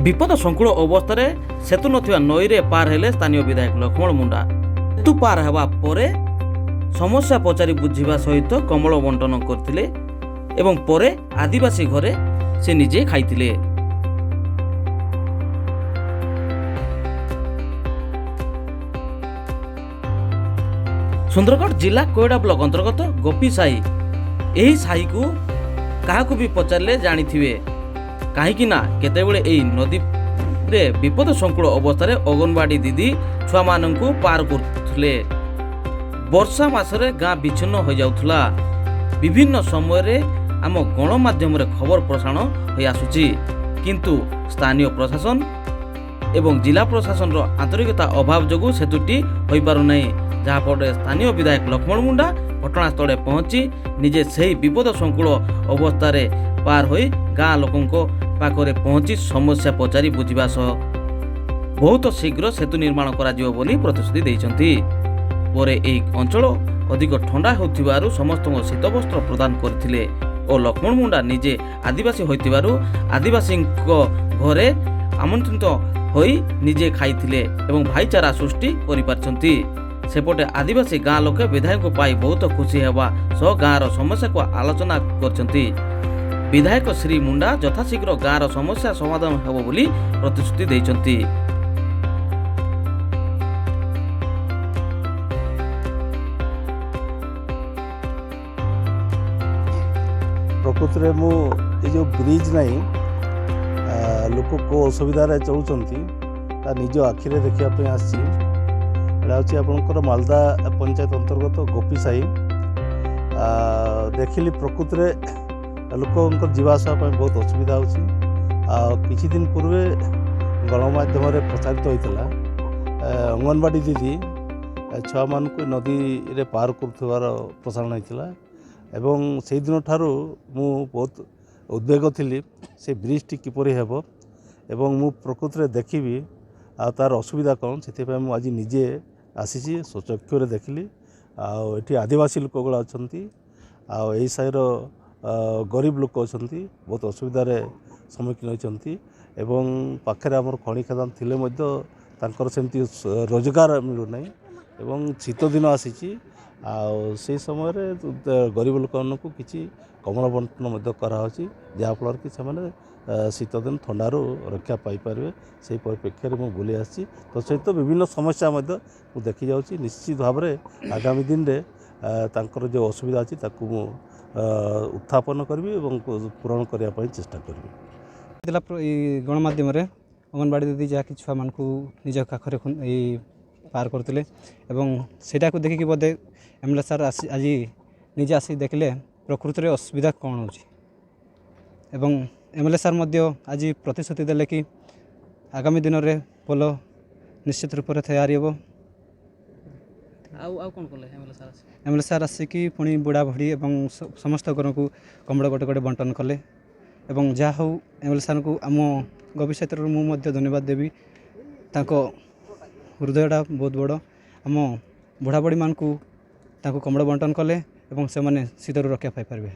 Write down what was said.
ବିପଦ ସଂକୁଳ ଅବସ୍ଥାରେ ସେତୁ ନଥିବା ନଈରେ ପାର ହେଲେ ସ୍ଥାନୀୟ ବିଧାୟକ ଲକ୍ଷ୍ମଣ ମୁଣ୍ଡା। ସେତୁ ପାର ହେବା ପରେ ସମସ୍ୟା ପଚାରି ବୁଝିବା ସହିତ କମ୍ବଳ ବଣ୍ଟନ କରିଥିଲେ ଏବଂ ପରେ ଆଦିବାସୀ ଘରେ ସେ ନିଜେ ଖାଇଥିଲେ। ସୁନ୍ଦରଗଡ଼ ଜିଲ୍ଲା କୋଇଡ଼ା ବ୍ଲକ ଅନ୍ତର୍ଗତ ଗୋପୀ ସାହି। ଏହି ସାହିକୁ କାହାକୁ ବି ପଚାରିଲେ ଜାଣିଥିବେ, କାହିଁକି ନା କେତେବେଳେ ଏହି ନଦୀରେ ବିପଦ ସଂକୁଳ ଅବସ୍ଥାରେ ଅଙ୍ଗନବାଡ଼ି ଦିଦି ଛୁଆମାନଙ୍କୁ ପାର କରୁଥିଲେ। ବର୍ଷା ମାସରେ ଗାଁ ବିଚ୍ଛିନ୍ନ ହୋଇଯାଉଥିଲା। ବିଭିନ୍ନ ସମୟରେ ଆମ ଗଣମାଧ୍ୟମରେ ଖବର ପ୍ରସାରଣ ହୋଇ ଆସୁଛି, କିନ୍ତୁ ସ୍ଥାନୀୟ ପ୍ରଶାସନ ଏବଂ ଜିଲ୍ଲା ପ୍ରଶାସନର ଆନ୍ତରିକତା ଅଭାବ ଯୋଗୁଁ ସେତୁଟି ହୋଇପାରୁନାହିଁ। ଯାହାଫଳରେ ସ୍ଥାନୀୟ ବିଧାୟକ ଲକ୍ଷ୍ମଣ ମୁଣ୍ଡା ଘଟଣାସ୍ଥଳରେ ପହଞ୍ଚି ନିଜେ ସେହି ବିପଦ ସଂକୁଳ ଅବସ୍ଥାରେ ପାର ହୋଇ ଗାଁ ଲୋକଙ୍କ ପାଖରେ ପହଞ୍ଚି ସମସ୍ୟା ପଚାରି ବୁଝିବା ସହ ବହୁତ ଶୀଘ୍ର ସେତୁ ନିର୍ମାଣ କରାଯିବ ବୋଲି ପ୍ରତିଶ୍ରୁତି ଦେଇଛନ୍ତି। ପରେ ଏହି ଅଞ୍ଚଳ ଅଧିକ ଥଣ୍ଡା ହେଉଥିବାରୁ ସମସ୍ତଙ୍କୁ ଶୀତବସ୍ତ୍ର ପ୍ରଦାନ କରିଥିଲେ ଓ ଲକ୍ଷ୍ମଣ ମୁଣ୍ଡା ନିଜେ ଆଦିବାସୀ ହୋଇଥିବାରୁ ଆଦିବାସୀଙ୍କ ଘରେ ଆମନ୍ତ୍ରିତ ହୋଇ ନିଜେ ଖାଇଥିଲେ ଏବଂ ଭାଇଚାରା ସୃଷ୍ଟି କରିପାରିଛନ୍ତି। ସେପଟେ ଆଦିବାସୀ ଗାଁ ଲୋକେ ବିଧାୟକଙ୍କୁ ପାଇ ବହୁତ ଖୁସି ହେବା ସହ ଗାଁର ସମସ୍ୟାକୁ ଆଲୋଚନା କରିଛନ୍ତି। ବିଧାୟକ ଶ୍ରୀ ମୁଣ୍ଡା ଯଥାଶୀଘ୍ର ଗାଁର ସମସ୍ୟା ସମାଧାନ ହେବ ବୋଲି ପ୍ରତିଶ୍ରୁତି ଦେଇଛନ୍ତି। ପ୍ରକୃତରେ ମୁଁ ଏ ଯେଉଁ ବ୍ରିଜ୍ ନାହିଁ, ଲୋକ କେଉଁ ଅସୁବିଧାରେ ଚଳୁଛନ୍ତି ତା ନିଜ ଆଖିରେ ଦେଖିବା ପାଇଁ ଆସିଛି। ଏଇଟା ହେଉଛି ଆପଣଙ୍କର ମାଲଦା ପଞ୍ଚାୟତ ଅନ୍ତର୍ଗତ ଗୋପୀ ସାହି। ଦେଖିଲି ପ୍ରକୃତରେ ଲୋକଙ୍କର ଯିବା ଆସିବା ପାଇଁ ବହୁତ ଅସୁବିଧା ହେଉଛି। ଆଉ କିଛି ଦିନ ପୂର୍ବେ ଗଣମାଧ୍ୟମରେ ପ୍ରଚାରିତ ହୋଇଥିଲା, ଅଙ୍ଗନବାଡ଼ି ଦିଦି ଛୁଆମାନଙ୍କୁ ନଦୀରେ ପାର କରୁଥିବାର ପ୍ରସାରଣ ହୋଇଥିଲା ଏବଂ ସେଇଦିନଠାରୁ ମୁଁ ବହୁତ ଉଦ୍ବେଗ ଥିଲି ସେ ବ୍ରିଜ୍ଟି କିପରି ହେବ ଏବଂ ମୁଁ ପ୍ରକୃତରେ ଦେଖିବି ଆଉ ତା'ର ଅସୁବିଧା କ'ଣ। ସେଥିପାଇଁ ମୁଁ ଆଜି ନିଜେ ଆସିଛି, ସ୍ୱଚକ୍ଷୁରେ ଦେଖିଲି। ଆଉ ଏଠି ଆଦିବାସୀ ଲୋକ ଗୁଡ଼ା ଅଛନ୍ତି ଆଉ ଏଇ ସାହିର ଗରିବ ଲୋକ ଅଛନ୍ତି, ବହୁତ ଅସୁବିଧାରେ ସମ୍ମୁଖୀନ ହୋଇଛନ୍ତି ଏବଂ ପାଖରେ ଆମର ଖଣି ଖାଦାନ ଥିଲେ ମଧ୍ୟ ତାଙ୍କର ସେମିତି ରୋଜଗାର ମିଳୁନାହିଁ ଏବଂ ଶୀତ ଦିନ ଆସିଛି ଆଉ ସେଇ ସମୟରେ ଗରିବ ଲୋକମାନଙ୍କୁ କିଛି କମ୍ବଳ ବଣ୍ଟନ ମଧ୍ୟ କରାହେଉଛି, ଯାହାଫଳରେ କି ସେମାନେ ଶୀତ ଦିନ ଥଣ୍ଡାରୁ ରକ୍ଷା ପାଇପାରିବେ। ସେଇ ପରିପ୍ରେକ୍ଷୀରେ ମୁଁ ବୁଲି ଆସିଛି। ତା ସହିତ ବିଭିନ୍ନ ସମସ୍ୟା ମଧ୍ୟ ମୁଁ ଦେଖିଯାଉଛି। ନିଶ୍ଚିତ ଭାବରେ ଆଗାମୀ ଦିନରେ ତାଙ୍କର ଯେଉଁ ଅସୁବିଧା ଅଛି ତାକୁ ମୁଁ ଉତ୍ଥାପନ କରିବି ଏବଂ ପୂରଣ କରିବା ପାଇଁ ଚେଷ୍ଟା କରିବି। ଥିଲା ଏଇ ଗଣମାଧ୍ୟମରେ ଅଙ୍ଗନବାଡ଼ି ଦିଦି ଯାହାକି ଛୁଆମାନଙ୍କୁ ନିଜ କାଖରେ ଏଇ ପାର କରୁଥିଲେ ଏବଂ ସେଇଟାକୁ ଦେଖିକି ବୋଧେ ଏମ୍ ଏଲ୍ ଏ ସାର୍ ଆସି ଆଜି ନିଜେ ଆସି ଦେଖିଲେ ପ୍ରକୃତରେ ଅସୁବିଧା କ'ଣ ହେଉଛି ଏବଂ ଏମ୍ ଏଲ୍ ଏ ସାର୍ ମଧ୍ୟ ଆଜି ପ୍ରତିଶ୍ରୁତି ଦେଲେ କି ଆଗାମୀ ଦିନରେ ପୋଲ ନିଶ୍ଚିତ ରୂପରେ ତିଆରି ହେବ। ଆଉ କ'ଣ କଲେ M L A sir? M L A sir ଆସିକି ପୁଣି ବୁଢ଼ା ବୁଢ଼ୀ ଏବଂ ସମସ୍ତ ଘରକୁ କମ୍ବଳ ଗୋଟେ ଗୋଟେ ବଣ୍ଟନ କଲେ ଏବଂ ଯାହା ହଉ ଏମ୍ ଏଲ୍ ଏ ସାର୍ଙ୍କୁ ଆମ ଗବି କ୍ଷେତ୍ରରୁ ମୁଁ ମଧ୍ୟ ଧନ୍ୟବାଦ ଦେବି। ତାଙ୍କ ହୃଦୟଟା ବହୁତ ବଡ଼। ଆମ ବୁଢ଼ା ବୁଢ଼ୀମାନଙ୍କୁ ତାଙ୍କୁ କମ୍ବଳ ବଣ୍ଟନ କଲେ ଏବଂ ସେମାନେ ଶୀତରୁ ରକ୍ଷା ପାଇପାରିବେ।